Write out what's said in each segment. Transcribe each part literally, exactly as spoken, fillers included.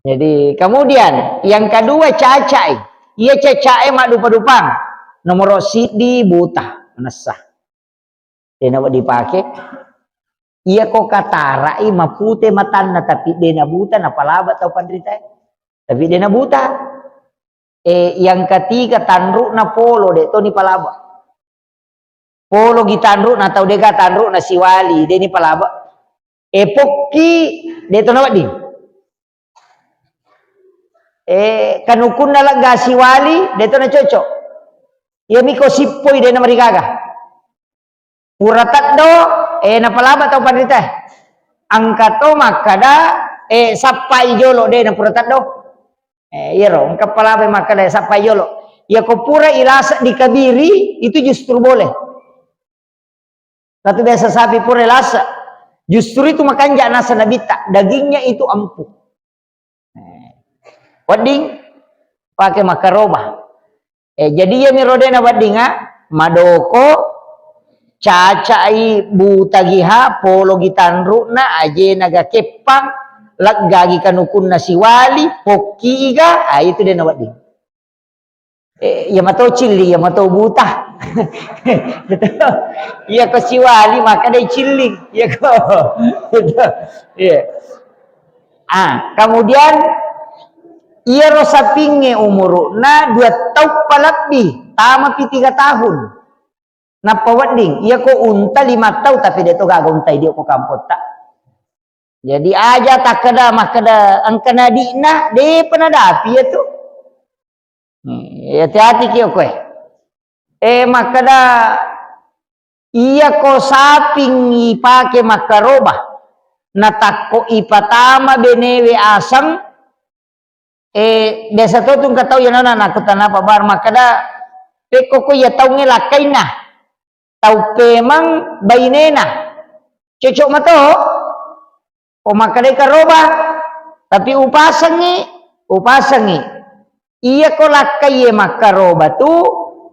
Jadi, kemudian yang kedua, caca'i. Iya caca'i maddupa-dupang. Nomoro siddi, buta, manessa. Dena wedding dipake. Iya ko katara'i mapute matanna, tapi dena buta, napalaba tau panritae. Tapi dena buta. Eh, yang ketiga, tanru'na polo, de' to nipalaba. Polo gi tanru'na tau, de'ga tanru'na siwali, de' nipalaba. Eh, pokki, de' to nawedding. Eh, kanukunna legga siwali, de' to nacocok. Iya miko sippoi, de' namarigaga. Pura teddo, eh, napalaba tau panritae. Engka to makkeda, eh, sappai jolo, de' na pura teddo. Eh, iyaro, engka palaba makkeda sappai jolo. Iya ko pura ilasa dikabiri, itu justru boleh. Katu biasa sapi pura ilasa. Justru itu makanja' nasa nabitta, dagingnya itu empuk. Eh, wedding pake makkaroba. Eh, jadi iya miro de' naweddinga, madoko, caca'i, buta giha, polo gi tanru'na, ajena ga keppang, legga gi kanukunna siwali, pokki iga, ah, itu de' nawedding. Eh, iya mato cilli, iya mato buta. Betul. Iya ko siwali, maka de' cilli. Iya ko. Betul. Iya. Ah, kemudian iyaro sapingnge umuru'na dua tau palebbi, tamapi tiga tahun. Nappa wedding, iya ko unta lima tau, tapi de' to gaga unta idi' ko kampotta. Jadi aja takkeda, makkeda engka nadi'na, de'pa nadapi iya tu. Hmm, hati-hati ki okkoe. Eh, makkeda, iya ko saping ipake makkaroba, natakko ipatama benewe aseng, eh, biasa to tu engka tau iyanana nakkutana Pak Bar, makkeda, pekko ko iya taungnge lakkainna, tau pemeng bainena. Cocok mato? Ko makkedai karoba, tapi upasengngi, upasengngi. Iya ko lakkaiye makkaroba tu,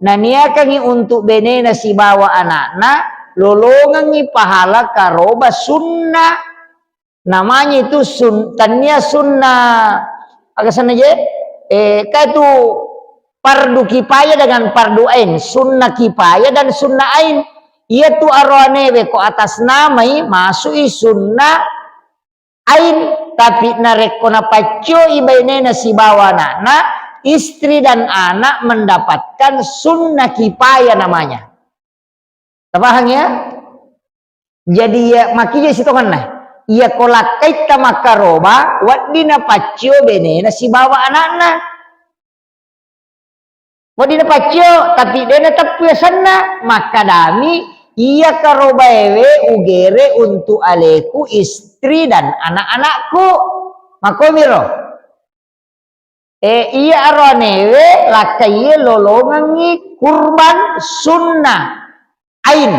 naniakangngi untuk benena sibawa anakna, lolongengngi pahala karoba sunnah. Namanya itu sun-, tania sunnah, aga senna je? Eh, ka itu fardu kifayah dengan fardu ain, sunnah kifayah dan sunnah ain. Iya tu aroanewe ko atas namai masui sunnah ain, tapi narekko napaccoi bainena sibawa anakna, istri dan anak mendapatkan sunnah kifayah namanya. Tapahang ya? Jadi ya, makija sitonganna. Iya ko lakkaitta makkaroba, wedding napaccio benena sibawa anakna. Wedding napaccio, tapi de nateppu yasenna, makkadami, iya karobaewe ugere untuk aleku, istri dan anak-anakku. Makomiro. Eh, iya aroanewe lakkaiye lolongengngi kurban sunnah ain.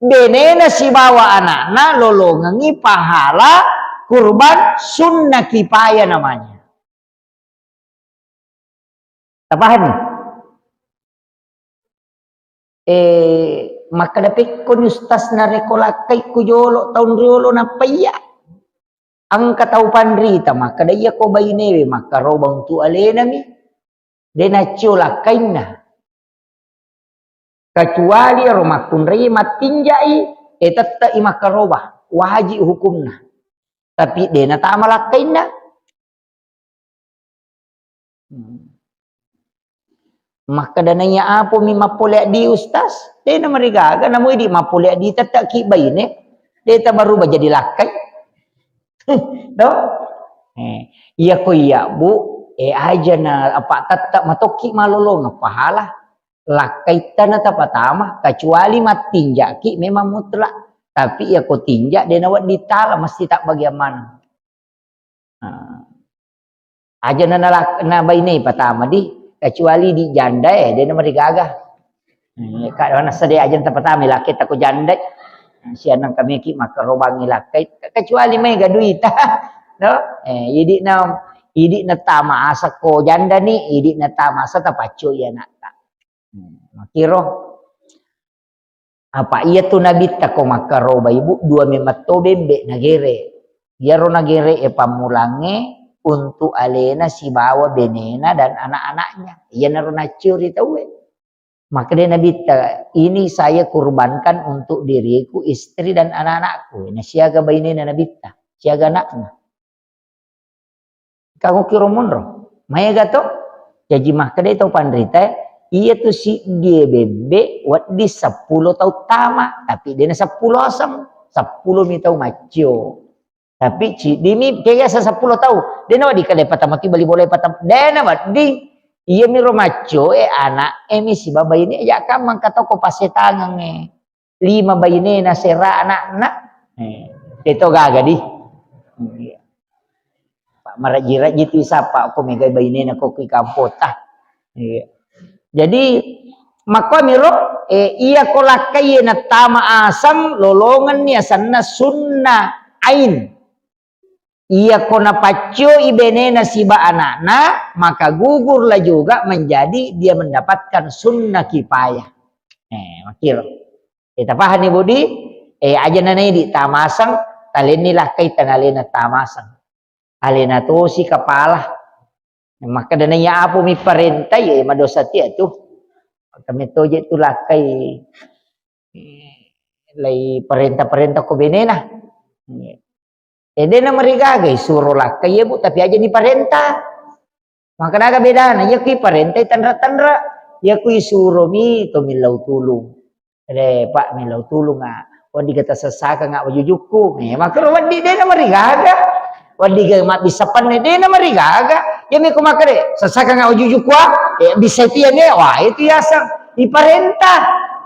Benena sibawa anakna lolongengngi pahala kurban sunnah kifayah namanya. Tapahami? Eh, makkeda pekkoni ustaz, narekko lakkaikku jolo taung riolo nappa iya. Engka tau panrita makkeda, iya ko bainewe makkaroba untu alenami, de naccio lakkainna. Kecuali ero makkunrai mattinjai, e tette'i makkaroba, wajib hukumna. Tapi de natama lakkainna. Hmm. Makkeda, naiya apomi mappole addi, Ustaz? De namarigaga, namo idi mappole addi, tetteki baine, de tabaruba jadi lakkai. To? Eh, iya ko iya, Bu, eh, aja na apa tette matokki malolongeng pahala. Lakkaitta na tapatama, kecuali mattinjaki memang mutlak. Tapi iya ko tinja, de nawedding tala, mesti tabbagiang maneng. Nah. Aja na, na, na baine patama di, kecuali di janda, eh, de namarigaga. Hmm, ka nasa de aja tapatama lakkaita ko janda. Sianang kami ki makkarobangi lakkai, kecuali mega duita. No? Eh, idi na, idi na tama asa ko janda ni, idi na tama asa tapacco iya anakta. Hmm, makiro. Apa iya tu nabitta ko makkaroba ibu, dua memang to bembe nagere. Iyaro nagere e pammulangnge, untuk alena sibawa benena dan anak-anaknya. Iyanaro naccio ri tauwe. Makkeda Nabitta, "Ini saya kurbankan untuk diriku, istri dan anak-anakku." Nah, siaga bainena Nabitta, siaga anakna. Kagokkiro monro. Maega to? Jaji makkeda tau panrita, iya tu siddie bebbe wedding seppulo tau tama, tapi dena seppulo aseng, seppulo mi tau maccio. Tapi ciddimi, kega sa seppulo tau, dena wedding kale patama tu bali bola patama, dena wedding. Iya miro maccio e, anak e mi sibawa baine, ya kan mangka toko pasetangeng e. Lima bainena, sera anakna. Eh, teto gaga di. Iya. Pak maraji-raji tu isapa ko mega bainena ko ki kampota. Iya. Jadi, makkuamiro, eh, iya ko lakkai nattama aseng, lolongenni asenna sunnah ain. Iya ko napaccioi benena siba anakna, maka gugurlah juga menjadi dia mendapatkan sunnah kifayah. Eh, makkiro. Eh, tapahanni, Budi? Eh, aja nanaidi tamaseng, talenni lakkai tanalena tamaseng. Alena tosi kapala. Makkeda naiya apo mi parenta, ye madosa tia tu. Kami toje tu lakkai, eh, lai parenta-parenta ko benena. Eh, dena marigaga isuro lakkai, ye, Bu, tapi aja ni parenta. Makkeda aga bedana, iya kui parentai tanra-tanra, iya kui suromi to millau tulung. Ede, Pak, millau tulung, ah. Wedding kita sessakang, ah, wajujukku. Eh, makkero wedding dena marigaga. Wedding ga mabbissa penne dena marigaga. Iya mi ko makkeda, sessakang, ah, wajujukku, ah. Eh, bisa itu ya, ne? Wah, itu yaseng. Iparenta.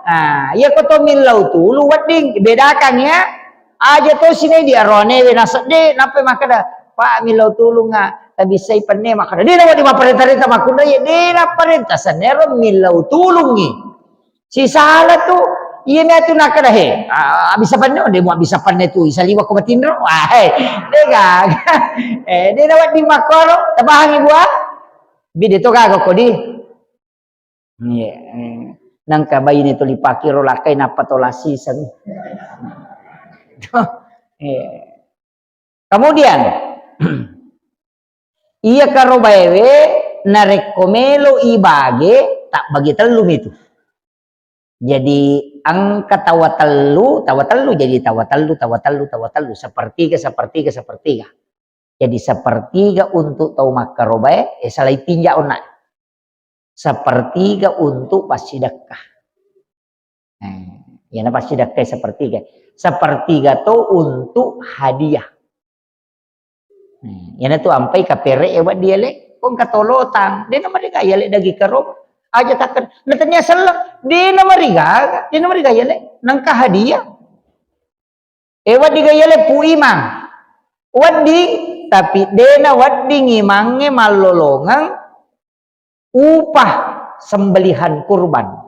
Ah, iya ko to millau tulung wedding, bedakan ya. Aja to sinai di aroanewe nasedde, nappa makkeda, "Pak, millau tulunga, tabissai penne," makkeda, "Dena wedding mapparenta-renta makkunrai, dena parenta, sennero millau tulungi." Sisala tu, iya mi atu nakkeda, "He, a-, abissa penne, onde mu abissa penne tu, isaliwa ko matinro." Wah, he, de gaga. Eh, dena wedding makkoro, tapahangi bua? Bide to gaga kodi. Iya, eh. Nangka baine tuli pakiro lakkai nappa to lasiseng. Iya. Kemudian, iya karobaewe narekko melo ibage, tabbagi tellu mitu. Jadi engka tawa tellu, tawa tellu, jadi tawa tellu, tawa tellu, tawa tellu, sepertiga, sepertiga, sepertiga. Jadi sepertiga untuk tau makkarobae, eh, salai tinja onna. Sepertiga untuk passidekka. Eh, iyana passidekka sepertiga. Sepertiga to untuk hadiah. Eh, iyana tu ampai kapere e wedding yale, ko engka tolotang, dena mariga yale dagi karo. Aja takken, na tania selleng, dena mariga, dena mariga yale, nangka hadiah. Eh, wedding ga yale Pu Imang? Wedding, tapi dena wedding imangnge mallolongeng upah sembelihan kurban.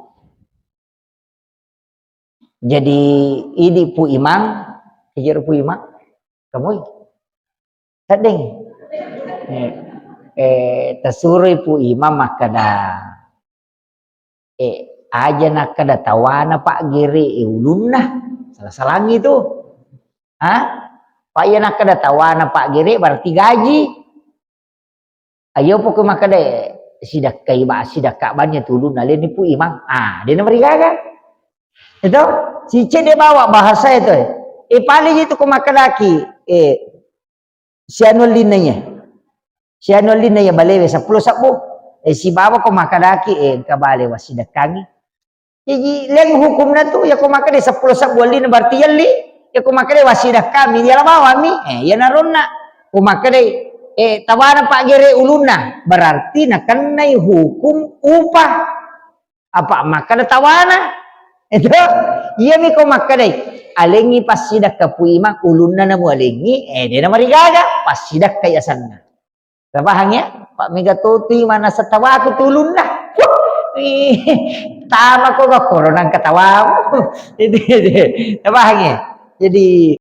Jadi, idi Pu Imang, ijero Pu Imang, kamui? Sedding. Eh, eh, tasuroi Pu Imang makkeda, Eh, aja nakkeda tawana paggere, eh, ulunna. Sala-salangi tu. Ha? Pa iya nakkeda tawana paggere berarti gaji. Ayo pokok makkeda, eh, sidakkai ba, sidakka bannya tu ulunna, leni Pu Imang. Ah, dena marigaga. Itu, si cedde bawa bahasa itu. Eh, paling itu ko makkedaki, eh, sianu ellinna iya. Sianu ellinna iya balewe seppulo sebbu. Eh, sibawa ko makkedaki, eh, engka bale wassidekkangi. Jaji, leng hukumna tu, iya ko makkeda seppulo sebbu ellinna berarti yelli. Iya ko makkeda wassidekkami, iya la bawami. Eh, iya naronna. Ko makkeda, eh, tawana paggere ulunna, berarti nakennai hukum upah. Apa makkeda tawana? Itu, iyami ko makkedai, alengngi passidakka Pu Imang, ulunna namu alengngi, eh, dena marigaga, passidakkai asenna. Tapahang ya? Pak mega totui mana setawaku tu ulunna. Wah, ih, tama ko gak korona ketawamu. Itu, itu. Tapahang ya? Jadi,